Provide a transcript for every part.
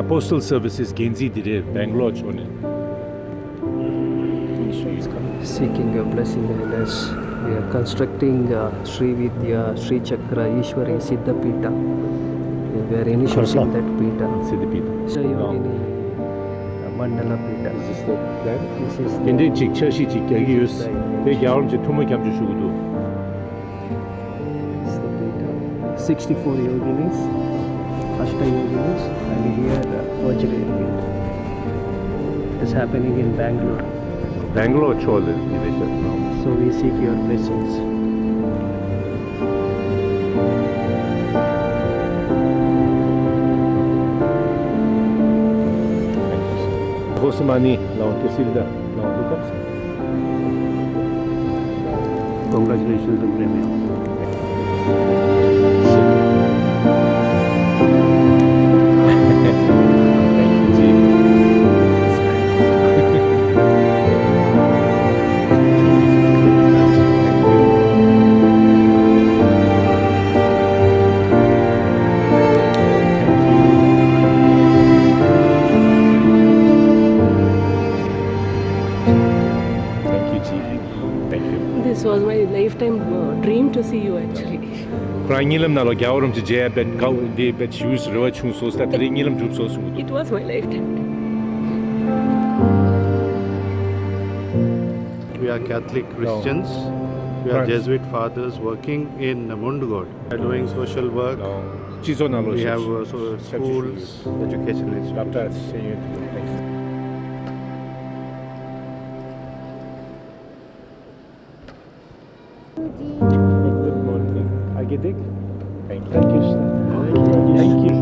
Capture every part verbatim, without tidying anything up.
Postal Services འགན་འཛིན་དེ་རེད། སྦེང་ལོར་ཕྱོགས་ནས། Seeking your blessing, and as we are constructing uh, Sri Vidya, Sri Chakra, Ishwari, Siddha Peetha, we are initiating that Peetha. Siddha Peetha. Yogini Mandala Peetha. This is the plan. This is དེ་འདྲའི་ཅིག་འཆར་གཞི་ཅིག་རྒྱག་གི་ཡོད། དེ་རྒྱལ་བ་རིན་པོ་ཆེ་ཐུགས་སྨོན་སྐྱབས་འཇུག་ཞུ་གི་འདུག Sixty-four yoginis, Ashta yoginis, and here uh, Vajrayogini. It's happening in Bangalore. སྦེང་ལོར་ཕྱོགས་ལ་འདི་རེད་ཤག So we seek your blessings. Hosmani, now Casilda, now look up. Congratulations, Premya. Thank you, Chief. Thank you. This was my lifetime uh, dream to see you actually. ཁོ་རང་གཉིད་ལམ་ནང་ལ་རྒྱལ་བ་རིན་པོ་ཆེ་མཇལ་བའི་དགའ་བོ་འདི་བའི་ཞུས་རེ་བ་བྱུང་སོང་ཟེར། དེ་རིང་གཉིད་ལམ་གྲུབ་སོང་གསུང་གི་འདུག We are Catholic Christians. We are Jesuit fathers working in Mundgod. We are doing social work. སྤྱི་ཚོགས་ནང་ལོགས་We have uh, so- schools, education institutions. Good morning. Agidik? Thank you. Thank you. Thank you. Thank you.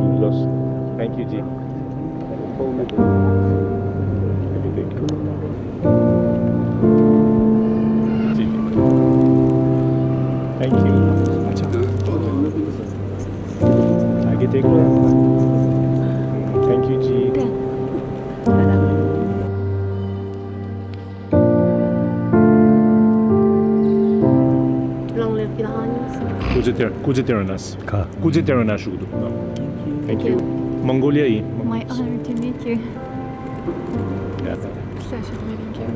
Thank you, Ji. Agidik. Thank you. Agidik. Thank you, Ji. Long live Philippines. སྐུ་ཚེ་བརྟན། སྐུ་ཚེ་བརྟན་རོགས་གནང་། ག་སྐུ་ཚེ་བརྟན་རོགས་གནང་ཞུ་གི་འདུག Thank you. Mongolia ཡིན། My honor to meet you. Pleasure meeting you.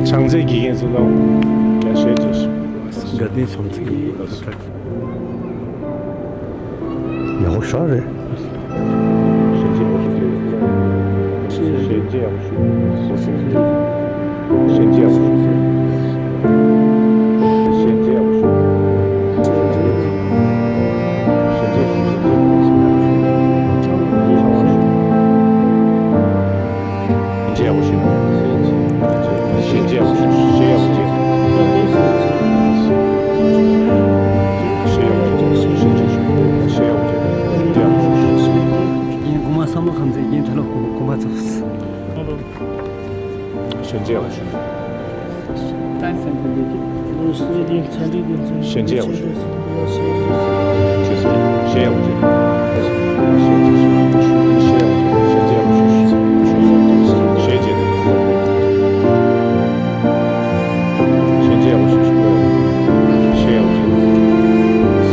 བྱང་རྩེ་དགེ་རྒན་ཚོ་ལ་ཡ་ཞལ་ཆེ་ཞུ། དགའ་ལྡན་བྱང་རྩེ་གི་ཡག་པོ་ཞེ་དྲག་རེད། རྒན་གོང་མ་བསམ་བློ་ཁམས་ཚན་རྒན་ཐ་ལོ་གོང་མ་ཚོ། ཞལ་མཇལ་ཡག་པོ་ཞུ། ཞལ་མཇལ་ཡག་པོ་ཞུ། ཞལ་མཇལ་ཡག་པོ་ཞུ། བསམ་བློ་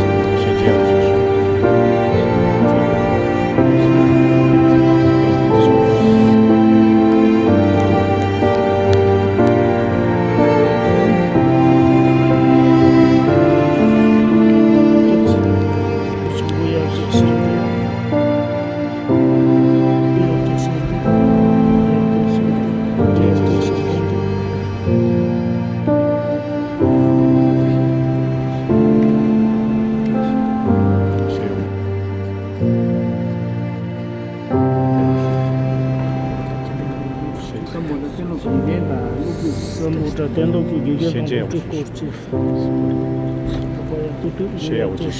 གཏན་སློབ་ཀྱི་དགེ་རྒན་དང་སློབ་ཕྲུག་བསམ་བློ་གྲྭ་གཏན་སློབ་ཀྱི་དགེ་རྒན་དང་སློབ་ཕྲུག་སྐོར་ཅིག་ཞེས་ཡག་པོ་ཅིག་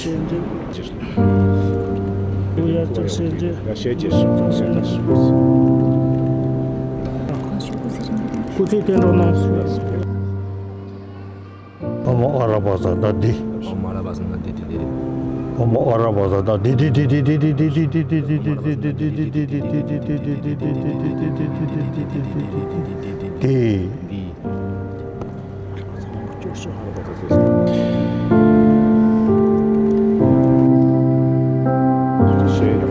སྐུ་ཚེ་བརྟན་རོགས་གནང་། ཨོ་མ་ཨ་ར་པ་ཟ་ད་དི། ཨོ་མ་ཨ་ར་པ་ཟ་ད་དི་དི་དི། ཨོ་མ་ཨ་ར་པ་ཟ་ད་དི་དི་དི། དི། དི། ཞེས་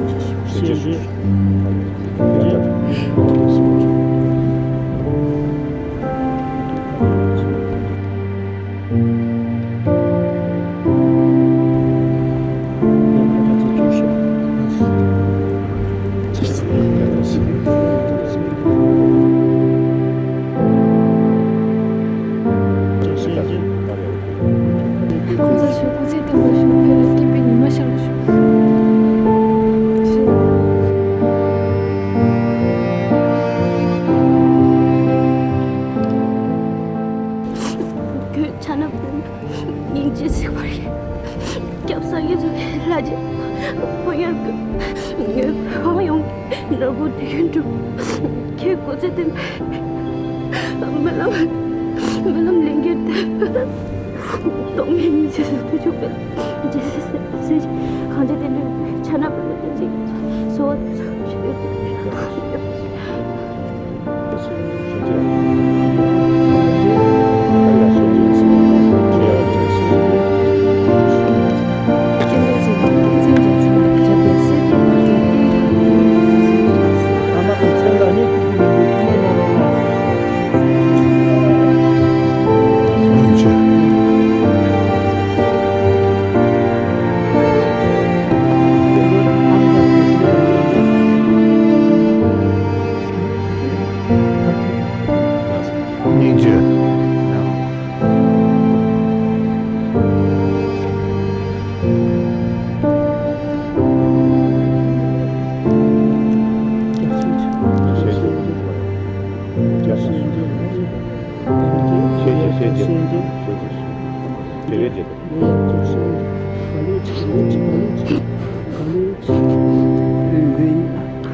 གོང་ས་མཆོག་སྐུ་ཚེ་བརྟན་པར་ཤོག་བོད་ལ་སྐྱིད་པའི་ཉི་མ་ཤར་བར་ཤོག་བོད་ཆ་ན་བོད་སྙིང་རྗེ་གཟིགས་པར་ཡིན། སྐྱབས་སངས་རྒྱས་ཚོགས་ཀྱི་ལྷ་རྗེ་ཕོ་ཉར་དགོས། ངའི་བོད་དབང་ཡོང་གི་ནོར་བུ་དུས་རྒྱུན་འགྲུབ། ཁྱེད་སྐུ་ཚེ་བརྟན་པའི་སྨོན་ལམ་སྨོན་ལམ་ལས་འགན་དེ་སྟོང་ཉིད་ཉིད་ཆེད་དུ་ཐུགས་ཆུང་སྤེལ། རྗེས་སུ་གཟིགས། གང་ཅི་བསྟན་འགྲོའི་ཆ་ན་བོད་ལ་བསྟན་འཛིན་གསོལ་བ་འདེབས་སོ། སྙིང་རྗེ།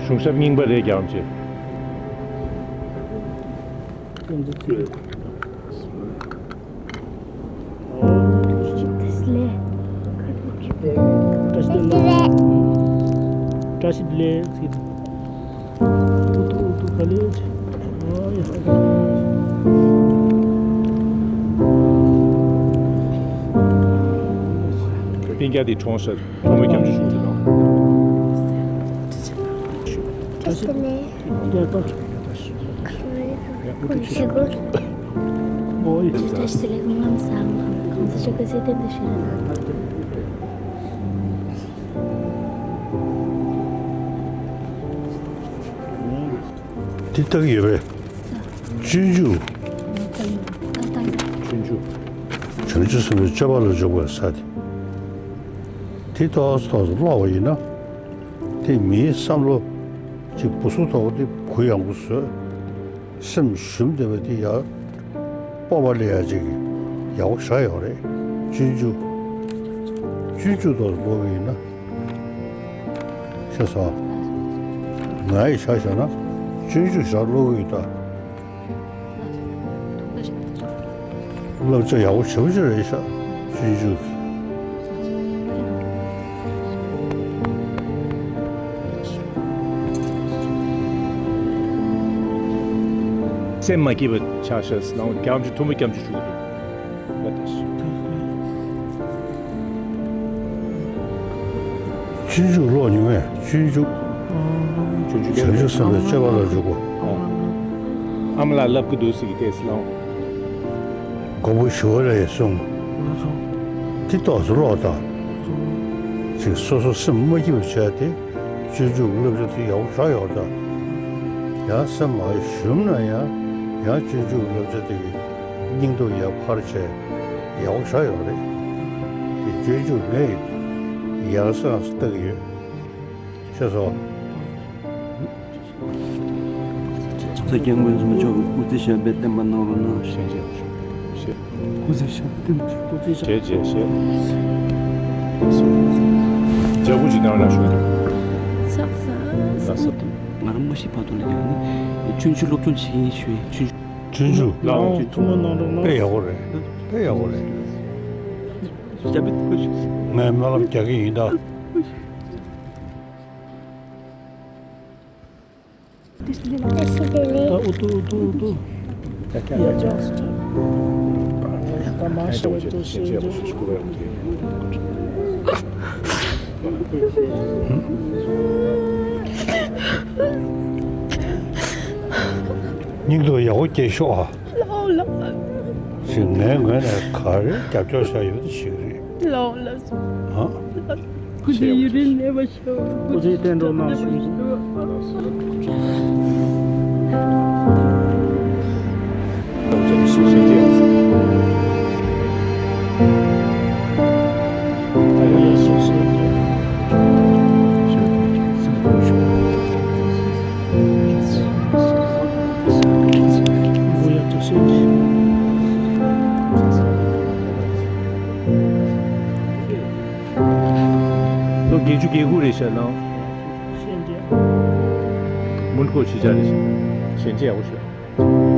གཞུང་ཞབས་རྙིང་པ་རེད་རྒྱག་རམ་བྱེད། བཀྲ་ཤིས་བདེ་ལེགས། བཀྲ་ཤིས་བདེ་ལེགས། བཀྲ་ཤིས་བདེ་ལེགས། ཨུ་ཐུ་ཨུ་ཐུ་ག་ལེ། ཨོ་ཡ། སྤུན་ཀྱག་དེ་གྲོངས་ཤག་ཐོག་མའི་སྐྱབས་འཇུག་ཞུ་གི་འདུག་ད། བཀྲ་ཤིས་བདེ་ལེགས། ཡག་པ། ཁོང་ཚོ་ཞུ་དགོས། ཨོ་ཡ། བཀྲ་ཤིས་བདེ་ལེགས། སྐུ་ཁམས་བཟང་། གོང་ས་མཆོག་སྐུ་ཚེ་བརྟན་དུ་གཤེགས། དེ་ལྟ་གི་ཡོད་པས། སྤྱོད་འཇུག་སྤྱོད་འཇུག་བྱང་ཆུབ་སེམས་དཔའི་སྤྱོད་པ་ལ་འཇུག་པའི་ས་དེ། དེ་ཏོག་ཙམ་ཏོག་ཙམ་ཀློག་པ་ཡིན་ན། དེ་མིའི་བསམ་བློ་ཅིག་སྦུ་སུབ་ཐོག་དེ་གུ་ཡངས་པོ་བཟོས། སེམས་ཞུམ་བསྡད་པ་དེ་ཡར་སྤོབས་པ་སླེབས་ཡ་ཅིག་ཡག་པོ་ཞེ་དྲག་ཡོད་རེད། སྤྱོད་འཇུག་སྤྱོད་འཇུག་ཏོག་ཙམ་ཀློག་གི་ཡིན་ན། ཤེས་སོང་། ང་ཡི་ཆ་བཞག་ན་སྤྱོད་འཇུག་ཞེ་དྲག་ཀློག་གི་ཡོད་ད། བསླབ་བྱ་ཡག་པོ་ཞེ་པོ་ཅིག་རེད་ཤག་སྤྱོད་འཇུག་གི། སེམས་མ་སྐྱིད་པ་ཆགས་ཤག་ཟེར་ན་རྒྱག་རམ་བྱེད། ཐུགས་མ་སྐྱབས་འཇུག་ཞུ་གི་འདུག་སྤྱོད་འཇུག་ཀློག་མྱོང་ངས། སྤྱོད་འཇུག་སྤྱོད་འཇུག་བྱང་ཆུབ་སེམས་དཔའི་སྤྱོད་པ་ལ་འཇུག་པ། ཨ་མ་ལགས་བསླབ་ཀྱི་འདུག་ཟེར་གྱི་ཏོག་ཙམ་ཀློག་མགོན་པོ་ཞི་བ་ལྷས་གསུངས། དེ་ཏོག་ཙམ་ཀློག་དང་། ཅིག་སོ་སོ་སེམས་མ་སྐྱིད་པ་བྱས་ཏེ། སྤྱོད་འཇུག་བསླབ་བྱ་དེ་ཡག་པོ་ཞེ་དྲག་ཡོད་ད། ཡང་སེམས་མ་ཞུམ་ན་ཡང་ཡང་སྤྱོད་འཇུག་བསླབ་བྱ་དེ་གི་སྙིང་སྟོབས་ཡར་འཕར་བྱས་ཡག་པོ་ཞེ་དྲག་ཡོད་རེད། དེ་སྤྱོད་འཇུག་ངས་ཡག་ས་ལྟ་གི་ཡོད། ཤེས་སོང་། སྐྱབས་མགོན་སུམ་མཆོག་སྐུ་ཚེ་ཞབས་པད་བརྟན་པ་གནང་རོགས་གནང་། སྐུ་ཚེ་ཞབས་པད་བརྟན་པ། སྐུ་ཚེ་ཞབས་པད་བརྟན་པ། རྒྱ་སྐུ་ཅིག་གནང་ན་ཞུ། ཆགས་ས་ང་རང་མ་ཤི་བར་དུ་ལ་ཡང་ནི་ཆུང་ཆུང་སློབ་སྦྱོང་བྱེད་ཀྱི་ཡིན་ཞུ། ཆུང་ཆུང་ལའང་ཐུགས་སྨོན་གནང་རོགས་གནང་། དཔེ་ཡག་པོ་རེད། དཔེ་ཡག་པོ་རེད། ཞབས་པད་བརྟན་པ་ཞུ། ངས་སྨོན་ལམ་རྒྱག་གི་ཡིན་ད། ད་ཨུ་ཏུ་ཨུ་ཏུ་ཨུ་ཏུ། ད་མ་ཤི་བར་དུ་ཤེས་རྒྱུ། སྙིང་སྟོབས་ཡག་པོ་སྐྱེད་ཤོག་ཨ། ལགས་ལགས། ཞིག་ངའི་ངོས་ནས་ག་རེ་རྒྱབ་སྐྱོར་བྱ་ཡོད་ཞིག་རེད། ལགས་ལགས་སོ། ཨ། སྐུ་ཚེ་ཡུན་རིང་གནས་པར་ཤོག་སྐུ་ཚེ་བརྟན་འགྲོ་གནང་ཞུ། ལོ་བརྒྱད་ཅུ་གྱ་དགུ་རེད་ཤག་ནང་། མོན་གྷོ་གཞིས་ཆགས་རེད་ཤག་ཞལ་མཇལ་ཡག་པོ་ཞུ།